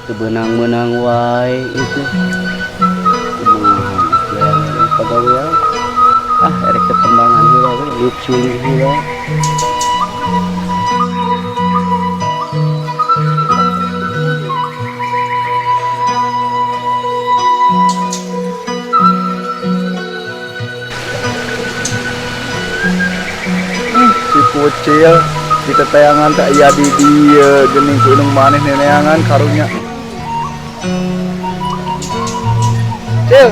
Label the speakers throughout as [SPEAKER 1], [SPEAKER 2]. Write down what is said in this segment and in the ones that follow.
[SPEAKER 1] Teu beunang-meunang wae itu. Kumaha ikhtiaran pagawean. Ah, erek tetembangan heula we, liuk suling heula.
[SPEAKER 2] Si kucil di teteangan tak iya di dieu geuning ku indung maneh neneangan karunya. Cil,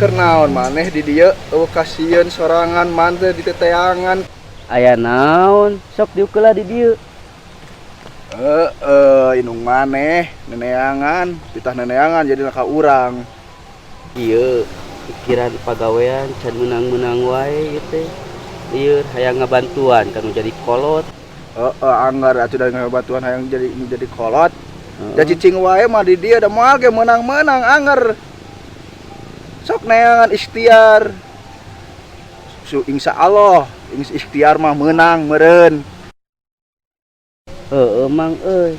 [SPEAKER 2] keur naon maneh di dieu eueuh kasieun sorangan man teh di teteangan.
[SPEAKER 1] Aya naon, sok diuk heula di dieu.
[SPEAKER 2] Heeh, indung maneh neneangan, titah neneangan jadi ka urang.
[SPEAKER 1] Ieu pikiran pagawean can meunang-meunang wae ieu teh. Lieur hayang ngabantuan kanu jadi kolot.
[SPEAKER 2] Heeh, anggar atuh da ngabatuan hayang jadi kolot.
[SPEAKER 1] Heeh.
[SPEAKER 2] Da cicing wae mah di dieu da moal ge meunang-meunang anggar. Sok neangan ikhtiar. Su insya Allah, ikhtiar mah meunang meureun.
[SPEAKER 1] Heeh mang euy.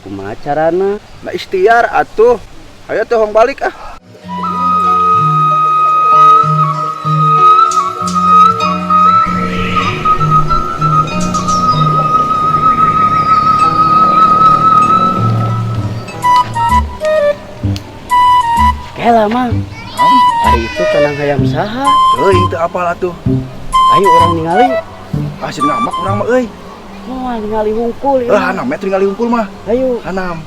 [SPEAKER 1] Kumaha carana?
[SPEAKER 2] Nah ikhtiar atuh. Hayo tuh hong balik ah.
[SPEAKER 1] Kela mang. Ari itu kandang hayam saha?
[SPEAKER 2] Teuing teu apal atuh.
[SPEAKER 1] Ayo urang ningali.
[SPEAKER 2] Ah sieun ngamak urang mah euy.
[SPEAKER 1] Moal ningali hungkul ieu.
[SPEAKER 2] Eh hanam atuh ningali hungkul mah.
[SPEAKER 1] Ayo.
[SPEAKER 2] Hanam.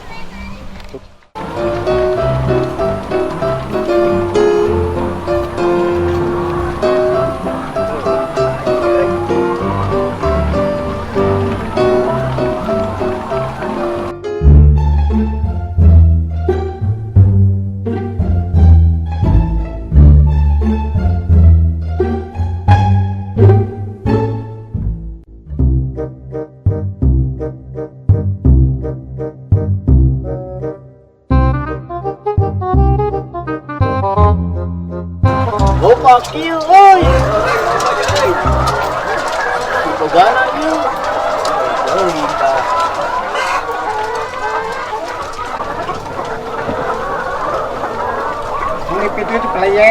[SPEAKER 1] Loba kieu euy. Bogana ieu. Euy tah.
[SPEAKER 3] Ngipit itu peleye.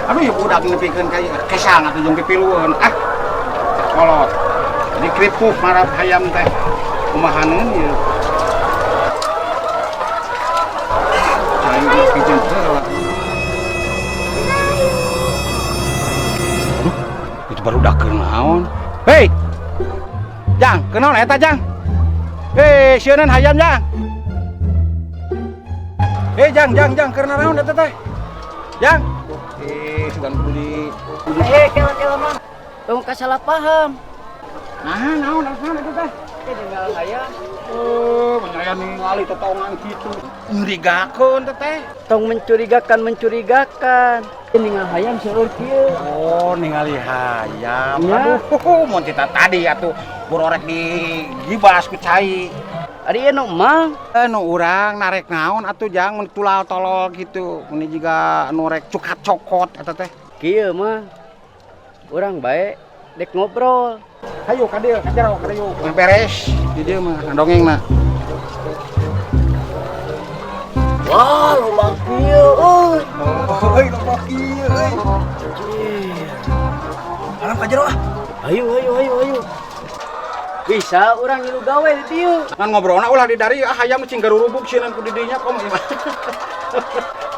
[SPEAKER 3] Aduh ya budak ngipikeun ka kesang atuh jeung pipilueun. Ah. Kolot. Jadi keripuk marap hayam teh. Kumahaneun ieu. Cai ngipikeun heula. Aduh, itu baru dak naon. Hei. Jang, kenaon eta Jang? Hei, sieunan hayam Jang. Hei, Jang, Jang, Jang, keur naon eta teh? Jang. Sugan kudu di
[SPEAKER 1] Kela kela mang. Tong kasalah paham.
[SPEAKER 3] Nah, naon naon eta teh?
[SPEAKER 1] Ningali hayam.
[SPEAKER 3] Oh, menyaya ningali totongan kitu. Nyurigakeun teh teh.
[SPEAKER 1] Tong mencurigakan mencurigakan. Ningali hayam seueur kieu.
[SPEAKER 3] Oh, ningali hayam.
[SPEAKER 1] Ya.
[SPEAKER 3] Aduh, mun tita tadi atuh bororek di gibas ku cai.
[SPEAKER 1] Ari ieu nu mang.
[SPEAKER 3] Nu urang narek naon atuh Jang mun tulal tolol kitu. Mun jiga nu rek cukat cokot eta teh.
[SPEAKER 1] Kieu mah. Urang bae dek ngobrol.
[SPEAKER 3] Hayu ka dieu, ka jero, ka dieu. Meh beres di dieu mah dongengna.
[SPEAKER 1] Wah, loba kieu euy.
[SPEAKER 2] Euy, loba kieu euy. Alam ka jero ah.
[SPEAKER 1] Ayo ayo ayo ayo. Bisa urang ngilu gawe di dieu.
[SPEAKER 3] Ngan ngobrolna ulah di dari ah hayam cing garurubuk sieun ku di dinya komo ieu mah.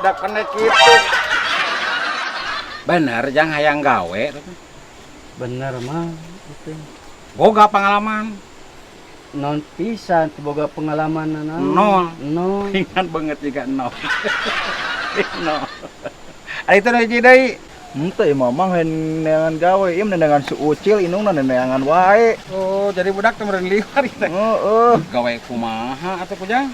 [SPEAKER 3] Da kene kitu. Bener Jang hayang gawe teh.
[SPEAKER 1] Bener mah itu.
[SPEAKER 3] Boga pengalaman.
[SPEAKER 1] Non pisan teu boga pengalaman naon.
[SPEAKER 3] Nol.
[SPEAKER 1] Nol.
[SPEAKER 3] Ingat banget juga nol. Nol. Ari itu hiji deui.
[SPEAKER 2] Henteu ieu mah mang neangan gawe, ieu neangan si Ucil indungna neangan wae.
[SPEAKER 3] Oh, jadi budak teh meureun liwar ieu teh.
[SPEAKER 2] Heeh.
[SPEAKER 3] Gawe kumaha atuh Kujang?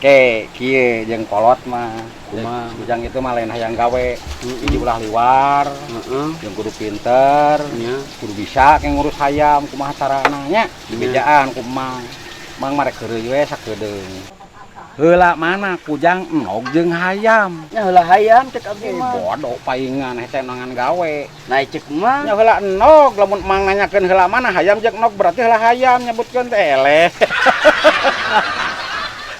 [SPEAKER 3] Ke kieu jeung kolot mah.
[SPEAKER 1] Kumaha?
[SPEAKER 3] Kujang itu mah lain hayang gawe. Hiji ulah liwar.
[SPEAKER 1] Heeh.
[SPEAKER 3] Jeung kudu pinter,
[SPEAKER 1] Nya.
[SPEAKER 3] kudu bisa ke ngurus hayam kumaha carana nya. Dibejaan ku mang. Mang mah rek heureuy we sakedeung. Heula mana Kujang enog jeung hayam.
[SPEAKER 1] Nya heula hayam cek abdi mah.
[SPEAKER 3] Bodoh paingan hese nangan gawe.
[SPEAKER 1] Nah cek mah.
[SPEAKER 3] Nya heula enog lamun mang nanyakeun heula mana hayam jeung enog berarti heula hayam nyebutkeun teh eleh.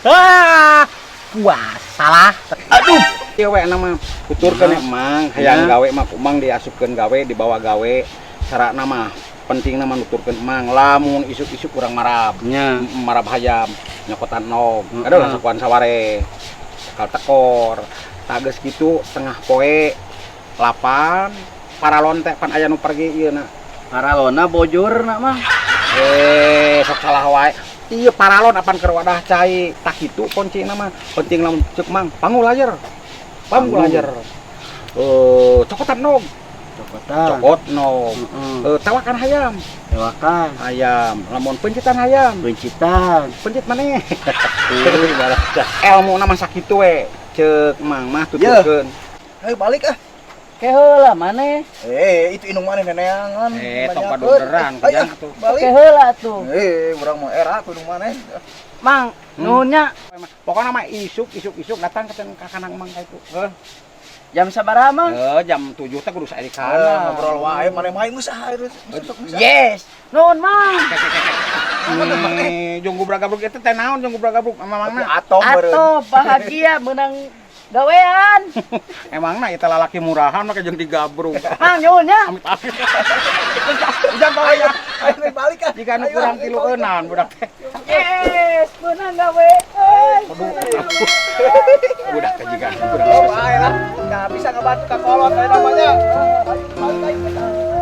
[SPEAKER 3] Ah, puas salah. Aduh, ieu we nama tuturkeun ya, Mang. Hayang gawe mah ku Mang diasupkeun gawe, dibawa gawe. Carana mah penting mah nuturkeun Mang, lamun isuk-isuk urang marab. Marab hayam, nyokotan nog. Aduh, langsung saware. Kal tekor. Tah, geus kitu tengah poe 8 paralon teh pan aya nu pergi ieu na.
[SPEAKER 1] Paralona bojor nak mah.
[SPEAKER 3] Eh, sok salah wae. Iya, paralon apan keur wadah cai. Tah, kitu kuncina mah. Penting lamun cek Mang, pangulajer. Pangulajer. Eh, cokotan nog.
[SPEAKER 1] Cokotan.
[SPEAKER 3] Cokot nog. Eh, tawakan hayam.
[SPEAKER 1] Tewakan.
[SPEAKER 3] Hayam. Lamun pencitan hayam.
[SPEAKER 1] Pencitan.
[SPEAKER 3] Pencit maneh. Ilmu nama sakitu we. Cek Mang mah tuturkeun.
[SPEAKER 2] Ayo balik ah.
[SPEAKER 1] Ke heula maneh.
[SPEAKER 2] Eh, itu indung maneh neneangan.
[SPEAKER 3] Eh, tong
[SPEAKER 2] Banyakeun.
[SPEAKER 3] padoderan,
[SPEAKER 2] Ayo,
[SPEAKER 3] kujang atuh.
[SPEAKER 2] balik.
[SPEAKER 1] Ke heula tuh.
[SPEAKER 2] Eh, urang mau era ku indung maneh.
[SPEAKER 1] Mang, nuhunnya.
[SPEAKER 3] Pokoknya mah isuk isuk isuk datang ke ka kandang Mang ka itu. Heuh.
[SPEAKER 1] Jam sabaraha, Mang?
[SPEAKER 3] Eh, jam 7 teh kudu saya di
[SPEAKER 2] Eh,
[SPEAKER 3] kana.
[SPEAKER 2] ngobrol wae maneh mah geus ah, geus sok geus.
[SPEAKER 1] Yes. Nuhun, Mang.
[SPEAKER 3] Nih, jeung gubrak-gabruk itu teh naon, jeung gubrak-gabruk emangna?
[SPEAKER 2] Atom beureun.
[SPEAKER 1] Atuh bahagia menang gawean.
[SPEAKER 3] Emangna itu lalaki murahan make jeung digabruk.
[SPEAKER 1] Mang, nuhunnya.
[SPEAKER 3] Amit amit. Ujang bawa ya.
[SPEAKER 2] Ayo balik ah.
[SPEAKER 3] Jika nu
[SPEAKER 2] Ayo,
[SPEAKER 3] kurang
[SPEAKER 2] ayo,
[SPEAKER 3] tilueunan budak teh.
[SPEAKER 1] Yes, menang gawe. Euy.
[SPEAKER 3] Budak teh jiga budak.
[SPEAKER 2] Oh, bae lah. Nggak bisa ngebantu ka kolot aya namanya. Balik, balik, ayo.